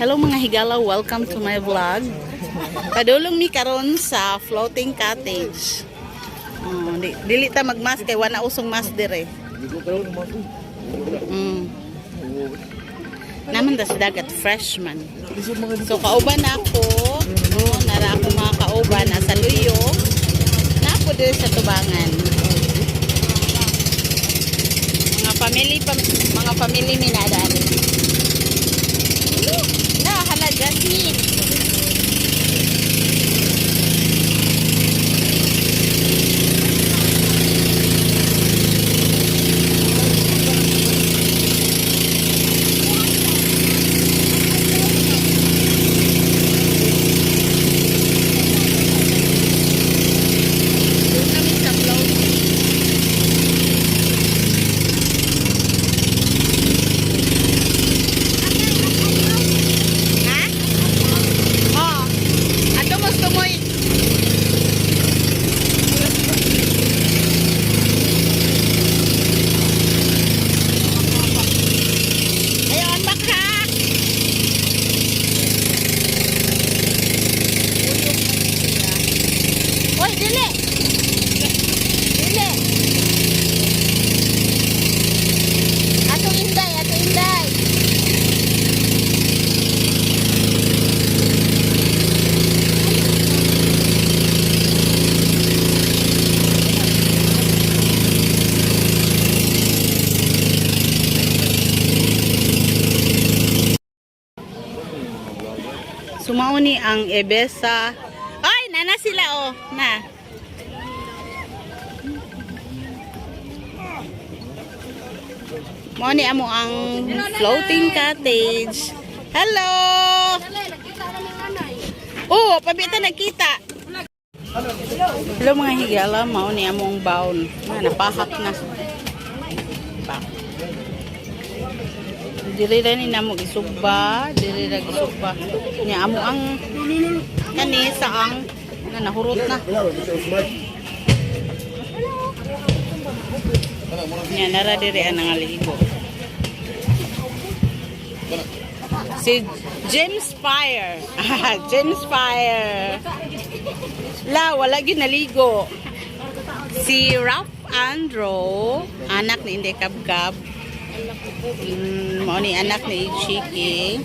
Hello, mga higala, welcome to my vlog. Padulong mi karon sa floating cottage. Oh, dili ta magmask kay wala usong mask dire. Naman ta sa dagat, fresh man. So kauban ako, no, nara ako mga kauban nasa luyo. Napo dire sa tubangan. Mga family mi na dali. Na, hala, Jasmine. Doon kami sa floating. Ha? Oh. Ato mas tumoy. Ayun, baka. Oy, dili. Dili. Ato inday, ato inday. Sumauni ang Ebesa. Ay, nana sila oh. Na. Mao ni amo ang floating cottage. Hello. Oh, pabita nagkita. Hello, mga higala, mao ni among baon. Na napahak na. Pa. Diri ra ni namo gisugba, diri ra gisugba. Nya amo ang kani sa ang na nahurot na. Nya nara diri ang nangaligo. Si James Fire. James Fire. La, wala gyud naligo. Si Ralph Andro, anak ni Inday Kabkab. Mao ni anak ni Chiki.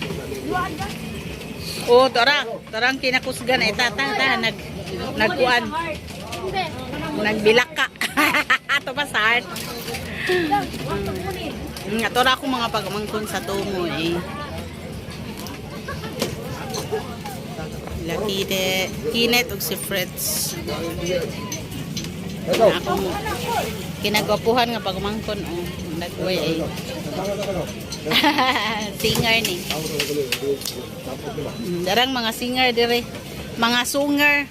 Oh, tara, tarang kinakusgan ay tata ta nag nagkuan. Nagbilaka. Ato pa sa heart. Ato ra akong mga pagmangkon sa tumo eh. Lakide, Kinet ug si Fritz. Na akong kinagwapuhan nga pagmangkon oh. Nagway ay. Singer ni. Darang mga singer dire. Mga sunger.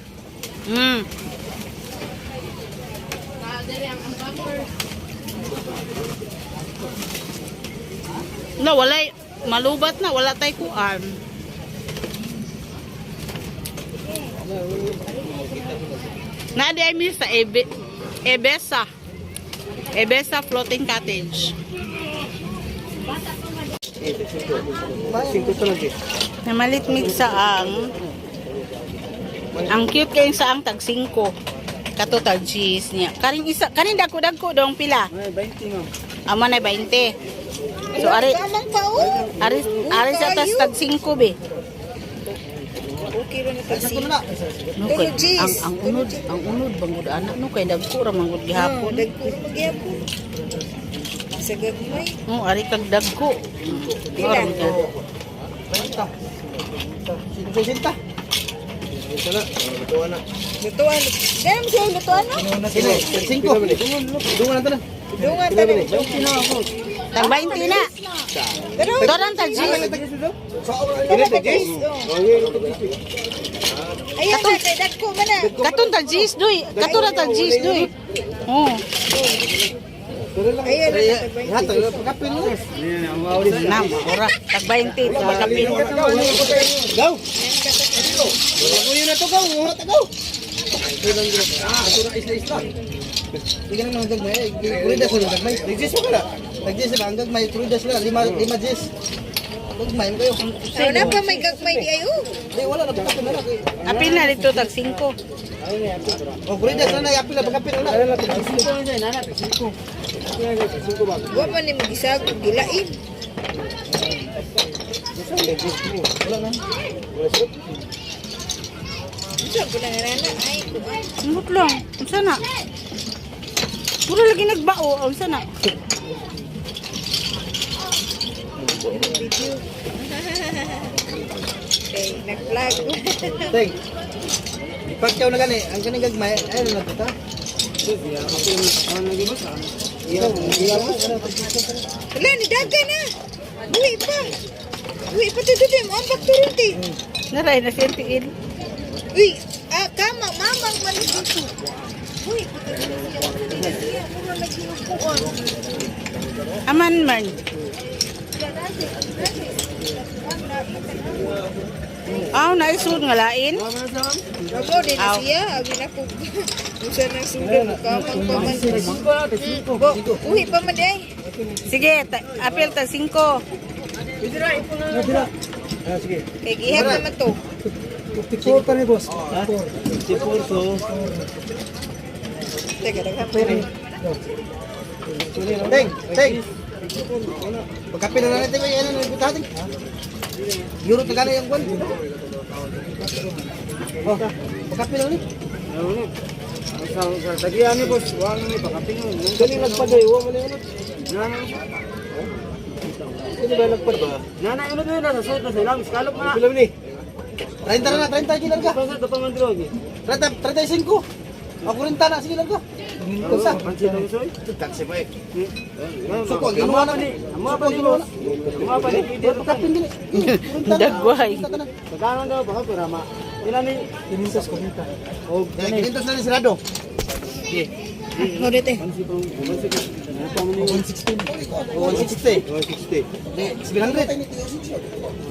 No, walay malubat na, wala tay kuan. Na di ay mi sa Ebesa. Ebesa Floating Cottage. Namalit mig sa ang cute kayo sa ang tag 5. Kato tag cheese niya. Karing isa, kaning dagko-dagko dong pila. Ay, 20, ma'am. Amo na 20. So ari ari ari sa tas tag 5 be. Okay rin na Sakto na. No, kay, ang unod bangod anak no kay dagko ra mangod gihapon. Dagko ra magyapon. Sa gagmay. No, ari kag dagko. Pila? Aron ka. 50. 50 na. Lutuan na. Lutuan. Ganun mo siya lutuan no? Sino? 5. Dungan na ta na. Dungan ta na. Tag 20 na. Pero Doran tag cheese. Ini to, Jis. ayan na kay dagko man na. Katon tag cheese doy. Katon ra tag cheese doy. Oh. Ayan na tag 20. Hatag kapin na. Na, ora tag 20 to kapin. Go. Uy na to go. Uhat go. Ah, ato na isla-isla. Sige na mga gagmay. Kuridas na gagmay. Nag-jis mo ka na. Nag-jis na ang gagmay. Kuridas na. Lima, lima jis. Gagmay mo kayo. Wala pa may gagmay di ayo. Di wala na pagkapin na lang. Apil na dito tag 5. O kurida sana yapil na pagkapin na. Wa man ni magisag og gilain. Wala na. Unsa ko na rana ay kuan. Ambot lang. Unsa na? Puro lagi nagbao. Unsa na? Video. Okay, nag-vlog. Teng. Ipagkaw na gani, ang kaning gagmay ay na kita. Wala ni daga na. Uwi pa. Uwi pa to to mo ambak to ron ti. Naray na siya tiil. Uy, ah, kama mamang man dito. Uy, puto na siya. Puto na siya. Mura lagi og kuan. Aman man. Aw, naisud nga lain. Ramo din na Aw. siya. Abi na ko. Usa nang sugod ko kamang pa man. Bo, uwi pa man di ay. Sige, apil tag 5. Ah, sige. Kay gihap naman to. 54 pa ni boss. 54 so. Teka, daghan pa rin. Teng, teng. Pagkapin na natin ko yan ang bitatin. Euro na gani ang kwan. Oh, pagkapin na ulit. Tagian ni boss, wala ni pakapin mo. Kani nagpaday, wa man unod. Kani ba nagpad ba? Nana unod na sa sud na sa ilang skalop na. Pila ni? 30 na, 30 kilo ka. Basta to pa man drogi. 30, 35. O 40 na, sige lang ka. Kunsa? Pansin ang soy. Taxi ba eh. Suko ang ginawa na. Amo pa ni boss. Amo pa ni pwede. Pagkapin din. Dagway. Pagkano daw baka kurama. Ila ni 500 ko kita. Oh, 500 na ni sirado. Mo dito. 160. 160. 700.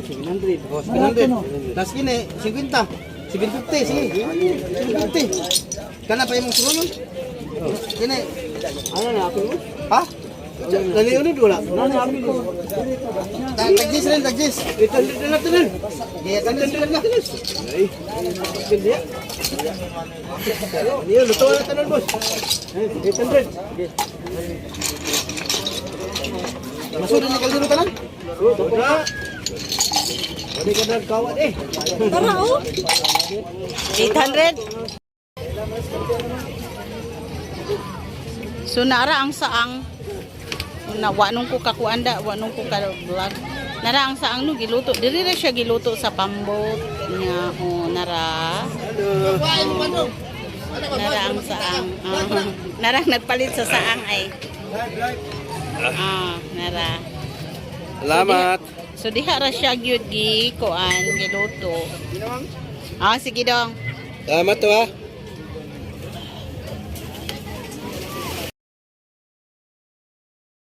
700. Oh, 700. Tas kini 50. 750 sige. 750. Kana pa imong suruyon? Kini. Ano na apil mo? Ha? Dali unod wala. Nana apil mo. Tagis rin, tagis. 800 na tanan. Gaya tanan sila na. Ay. Pindi. Niyo luto na tanan boss. 800. Masud ni kaldero tanan. Sobra. Wala ka nagkawat eh. Tara oh. 800. So nara ang saang na wa nung ko kakuanda, wa nung ko ka vlog. Nara ang saang no giluto. Diri ra siya giluto sa pambot niya o nara. Nara ang saang. Ah, nara ang nagpalit sa saang ay. Ah, nara. Salamat. So diha ra siya gyud gi kuan giluto. Ah, sige dong. Salamat to ha.